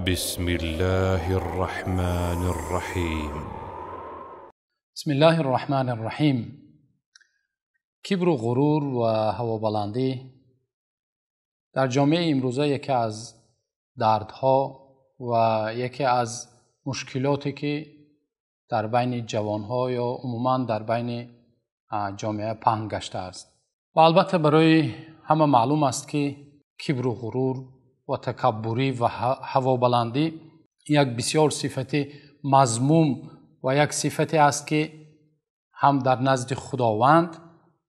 بسم الله الرحمن الرحیم. بسم الله الرحمن الرحیم. کبر و غرور و هوابلندی در جامعه امروزه یکی از دردها و یکی از مشکلاتی که در بین جوانها یا عموما در بین جامعه پهن گشته است. و البته برای همه معلوم است که کبر و غرور و تکبری و هوابلندی یک بسیار صفت مذموم و یک صفتی است که هم در نزد خداوند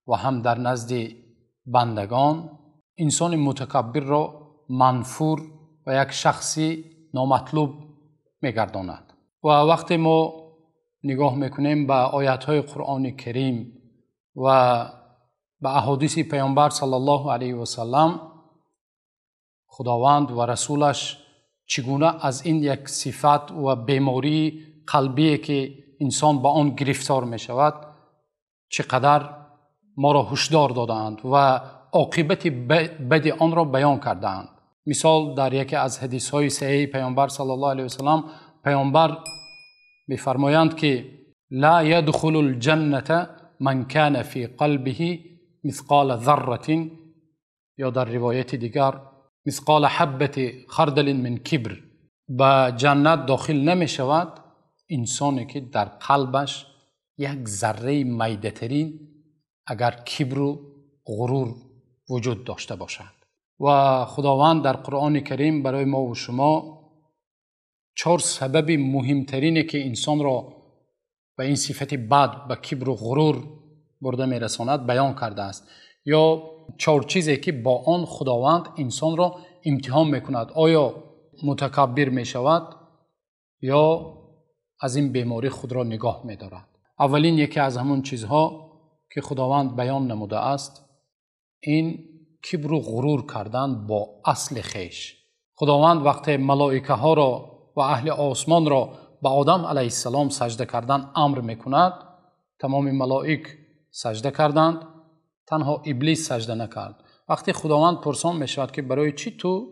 و هم در نزد بندگان انسان متکبر را منفور و یک شخصی نامطلوب میگرداند. و وقتی ما نگاه میکنیم به آیات‌های قرآن کریم و به احادیث پیامبر صلی الله علیه و سلم، خداوند و رسولش چگونه از این یک صفت و بیماری قلبی که انسان با آن گرفتار می شود چقدر ما را هشدار دادند و عاقبت بد آن را بیان کردند. مثال در یکی از حدیث های صحیح پیامبر صلی الله علیه و سلم، پیامبر می فرمایند که لا يدخل الجنة من كان في قلبه مثقال ذرة، یا در روایت دیگر مثقال حبة خردل من کبر. به جنت داخل نمی شود انسانی که در قلبش یک ذره میده ترین اگر کبر و غرور وجود داشته باشد. و خداوند در قرآن کریم برای ما و شما چهار سبب مهمترینی که انسان را به این صفت بد، به کبر و غرور برده می رساند بیان کرده است، یا چهار چیزی که با آن خداوند انسان را امتحان میکند، آیا متکبر می شود یا از این بیماری خود را نگاه می دارد. اولین یکی از همون چیزها که خداوند بیان نموده است، این کبر و غرور کردن با اصل خویش. خداوند وقتی ملائکه ها را و اهل آسمان را به آدم علیه السلام سجده کردن امر میکند، تمام ملائک سجده کردند، تنها ابلیس سجده نکرد. وقتی خداوند پرسان میشود که برای چی تو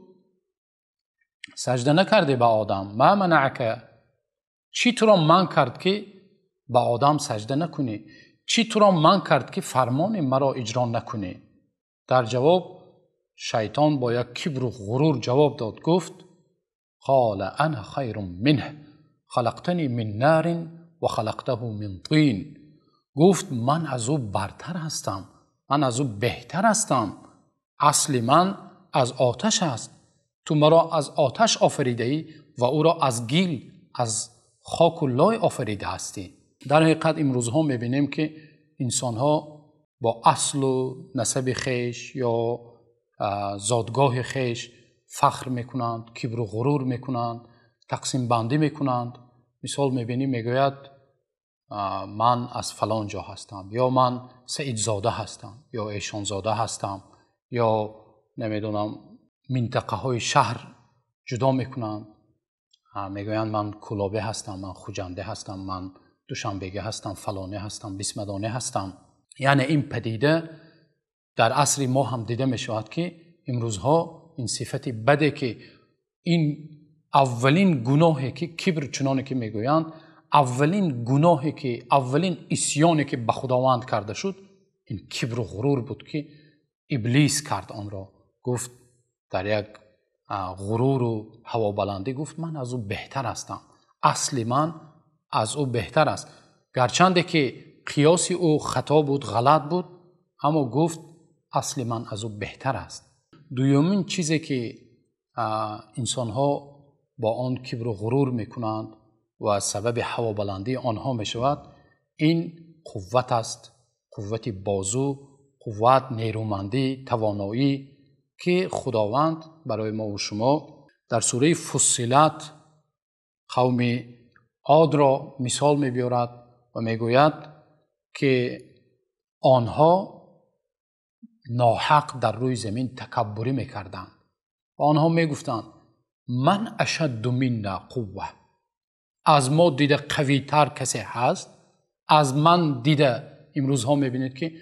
سجده نکردی به آدم، ما منعک، چی تو را منع کرد که به آدم سجده نکنی، چی تو را منع کرد که فرمان مرا اجرا نکنی؟ در جواب شیطان با یک کبر و غرور جواب داد، گفت قال انا خیر منه خلقتنی من نار و خلقته من طین. گفت من از او برتر هستم، من از او بهتر هستم، اصل من از آتش است، تو مرا از آتش آفریده ای و او را از گیل، از خاک و لای آفریده هستی. در حقیقت امروزها میبینیم که انسانها با اصل و نسب خویش یا زادگاه خویش فخر میکنند، کبر و غرور میکنند، تقسیم بندی میکنند. مثال میبینیم میگوید من از فلان جا هستم، یا من سعیدزاده هستم، یا ایشانزاده هستم، یا نمیدونم منطقه های شهر جدا میکنند، میگویند من کلابه هستم، من خوجنده هستم، من دوشنبگی هستم، فلانه هستم، بیسمدانه هستم. یعنی این پدیده در عصر ما هم دیده می شود که امروزها این صفت بده که این اولین گناهی که کبر، چنانه که میگویند اولین گناهی که، اولین عصیانی که به خداوند کرده شد، این کبر و غرور بود که ابلیس کرد آن را. گفت در یک غرور و هوابلندی گفت من از او بهتر هستم، اصل من از او بهتر است. گرچند که قیاس او خطا بود، غلط بود، اما گفت اصل من از او بهتر است. دومین چیزی که انسانها با آن کبر و غرور میکنند و سبب هوابلندی آنها می شود، این قوت است، قوت بازو، قوت، نیرومندی، توانایی که خداوند برای ما و شما در سوره فصلت قوم عاد را مثال می بیارد و می گوید که آنها ناحق در روی زمین تکبری می کردند و آنها می گفتند من اشد منا قوه، از ما دیده قوی تر کسی هست؟ از من دیده. امروزها می بینید که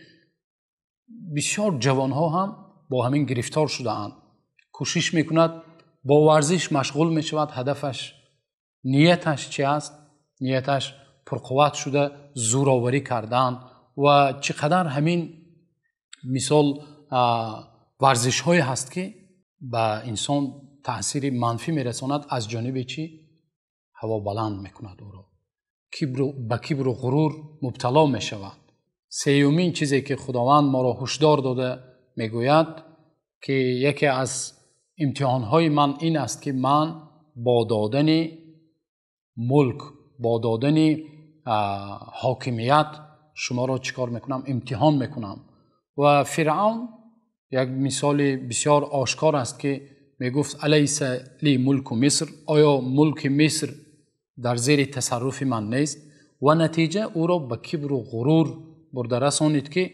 بسیار جوانها هم با همین گرفتار شده اند، کوشش میکند бо варзиш машғул мешавад, ҳадафаш, нияташ чи аст? Нияташ пурқувват шуда зӯроварӣ кардан. Ва чӣ қадар ҳамин мисол варзишҳое ҳаст, ки ба инсон таъсири манфӣ мерасонад, аз ҷониби чӣ? Ҳаво баланд мекунад ӯро, ба кибру ғурур мубтало мешавад. Сеюмин чизе ки Худованд моро ҳушдор дода мегӯяд, ки яке аз имтиҳонҳои ман ин аст, ки ман бо додани мулк, бо додани ҳокимият шуморо чӣ кор мекунам? Имтиҳон мекунам. Ва Фиръавн як мисоли бисёр ошкор аст, ки мегуфт: алайса ли мулку Миср, оё мулки Миср дар зери тасарруфи ман нест? Ва натиҷа ӯро ба кибру ғурур бурда расонид, ки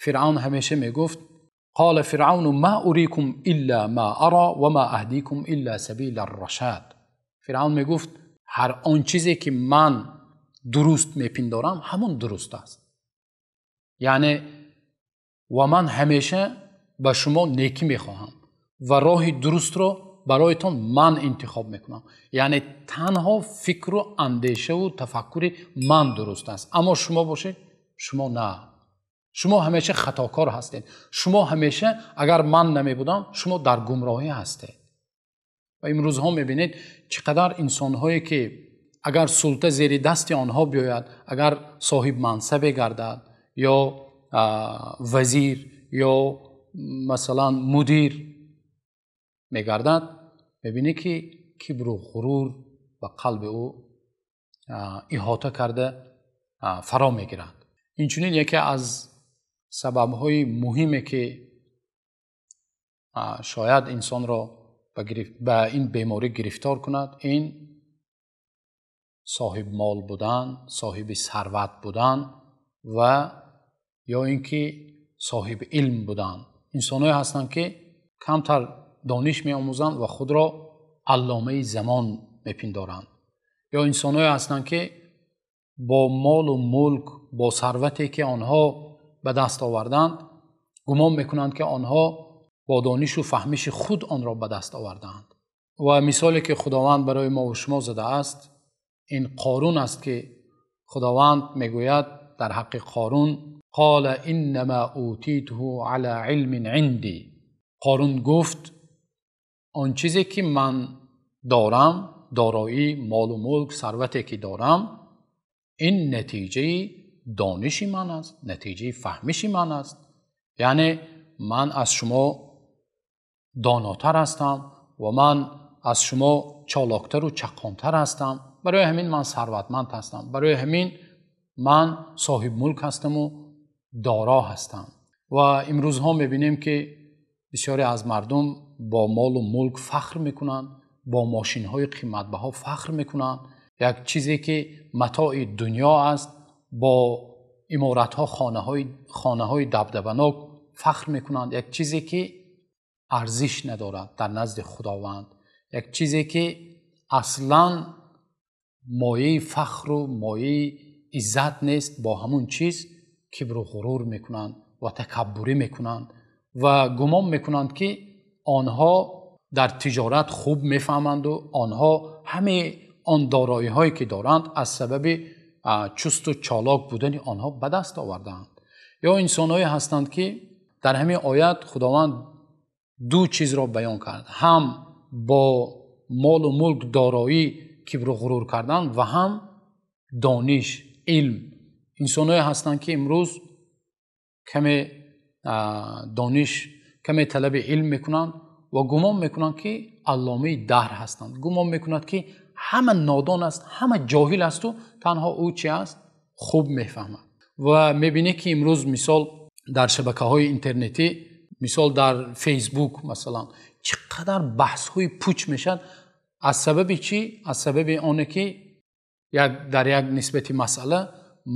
Фиръавн ҳамеша мегуфт: قال فرعون ما أريكم إلا ما أرى وما أهديكم إلا سبيل الرشاد. Фиръавн мегуфт: ҳар он чизе ки ман дуруст мепиндорам, ҳамон дуруст аст. Яъне ва ман ҳамеша ба шумо некӣ мехоҳам ва роҳи дурустро бароятон ман интихоб мекунам. Яъне танҳо фикру андешаву тафаккури ман дуруст аст, аммо шумо бошед, шумо на, шумо ҳамеша хатокор ҳастед, шумо ҳамеша агар ман намебудам, шумо дар гумроҳӣ ҳастед. Ва имрӯзҳо мебинед чӣ қадар инсонҳое ки агар султа зери дасти онҳо биёяд, агар соҳиб мансабе гардад ё вазир ё масалан мудир мегардад, мебинӣ ки кибру ғурур ба қалби ӯ иҳота карда фаро мегирад. Инчунин яке аз сабабҳои муҳиме ки шояд инсонро ба ин беморӣ гирифтор кунад, ин соҳиби мол будан, соҳиби сарват будан ва ё инки соҳиби илм будан. Инсонҳое ҳастанд ки камтар дониш меомӯзанд ва худро алломаи замон мепиндоранд, ё инсонҳое ҳастанд ки бо молу мулк, бо сарвате ки онҳо ба даст оварданд, гумон мекунанд ки онҳо бо донишу фаҳмиши худ онро ба даст овардаанд. Ва мисоле ки Худованд барои мо ва шумо задааст, ин Қорун аст, ки Худованд мегӯяд дар ҳаққи Қорун: قال إنما أوتيته على علم عندي. Қорун гуфт: он чизе ки ман дорам, дороӣ, молу мулк, сарвате ки дорам, ин натиҷаи дониши ман аст, натиҷаи фаҳмиши ман аст. Яъне ман аз шумо донотар ҳастам ва ман аз шумо чолоктару чаққонтар ҳастам, барои ҳамин ман сарватманд ҳастам, барои ҳамин ман соҳиби мулк ҳастам ва доро ҳастам. Ва имрӯзҳо мебинем ки бисёре аз мардум бо молу мулк фахр мекунанд, бо мошинҳои қиматбаҳо фахр мекунанд, як чизе ки матои дунё аст, бо иморатҳо, хонаҳои дабдабанок фахр мекунанд, як чизе ки арзиш надорад дар назди Худованд, як чизе ки аслан мояи фахру мояи иззат нест, бо ҳамон чиз кибру ғурур мекунанд ва такаббурӣ мекунанд ва гумон мекунанд ки онҳо дар тиҷорат хуб мефаҳманд ва онҳо ҳамаи он дороиҳое ки доранд аз сабаби чусту чолок будани онҳо ба даст овардаанд. Ё инсонҳое ҳастанд ки дар ҳамин оят Худованд ду чизро баён кард: ҳам бо молу мулк, дороӣ кибру ғурур кардан ва ҳам дониш, илм. Инсонҳое ҳастанд ки имрӯз каме дониш, каме талаби илм мекунанд ва гумон мекунанд ки алломаи даҳр ҳастанд, гумон мекунанд ки ҳама нодон аст, ҳама ҷоҳил аст ва танҳо ӯ чи аст? Хуб мефаҳмад. Ва мебинед ки имрӯз мисол дар шабакаҳои интернетӣ, мисол дар Фейсбук масалан, чӣ қадар баҳсҳои пуч мешавад. Аз сабаби чӣ? Аз сабаби оне ки дар як нисбати масъала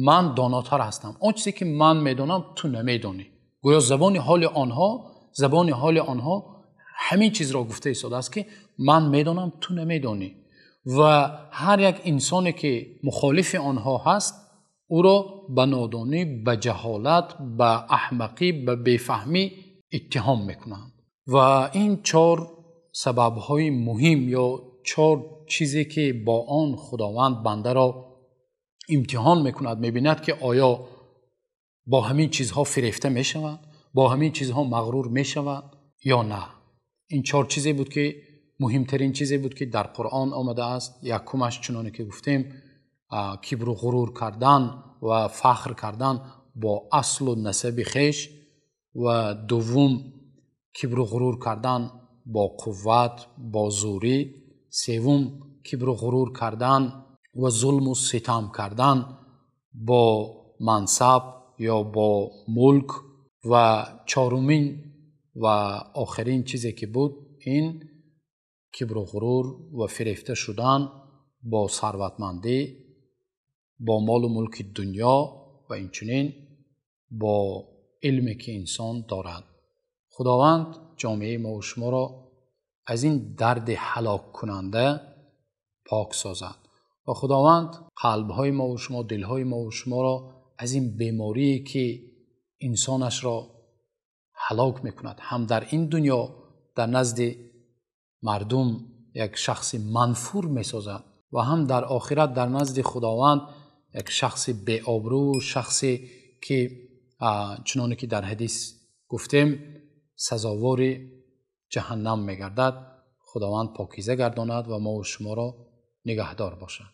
ман донотар ҳастам, он чизе ки ман медонам ту намедонӣ. Гӯё забони ҳоли онҳо ҳамин чизро гуфта истодааст ки ман медонам, ту намедонӣ. Ва ҳар як инсоне ки мухолифи онҳо ҳаст, ӯро ба нодонӣ, ба ҷаҳолат, ба аҳмақӣ, ба бефаҳмӣ иттиҳом мекунанд. Ва ин чор сабабҳои муҳим ё чор чизе ки бо он Худованд бандаро имтиҳон мекунад, мебинад ки оё бо ҳамин чизҳо фирефта мешавад, бо ҳамин чизҳо мағрур мешавад ё не. Ин чор чизе буд ки муҳимтарин чизе буд ки дар Қуръон омадааст. Якумаш чуноне ки гуфтем, кибру ғурур кардан ва фахр кардан бо аслу насаби хеш, ва дуввум кибру ғурур кардан бо қувват, бо зӯрӣ, севум кибру ғурур кардан ва зулму ситам кардан бо мансаб ё бо мулк, ва чорумин ва охирин чизе ки буд ин кибру ғурур ва фирефта шудан бо сарватмандӣ, бо молу мулки дунё ва инчунин бо илме ки инсон дорад. Худованд ҷомеаи мо ва шуморо аз ин дарди ҳалоккунанда пок созад ва Худованд қалбҳои мо ва шумо, дилҳои мо ва шуморо аз ин беморие ки инсонашро ҳалок мекунад, ҳам дар ин дунё дар назди мардум як шахси манфур месозад ва ҳам дар охират дар назди Худованд як шахси беобрӯ, шахсе ки чуноне ки дар ҳадис гуфтем сазовори ҷаҳаннам мегардад. Худованд покиза гардонад ва мо ва шуморо нигаҳдор бошад.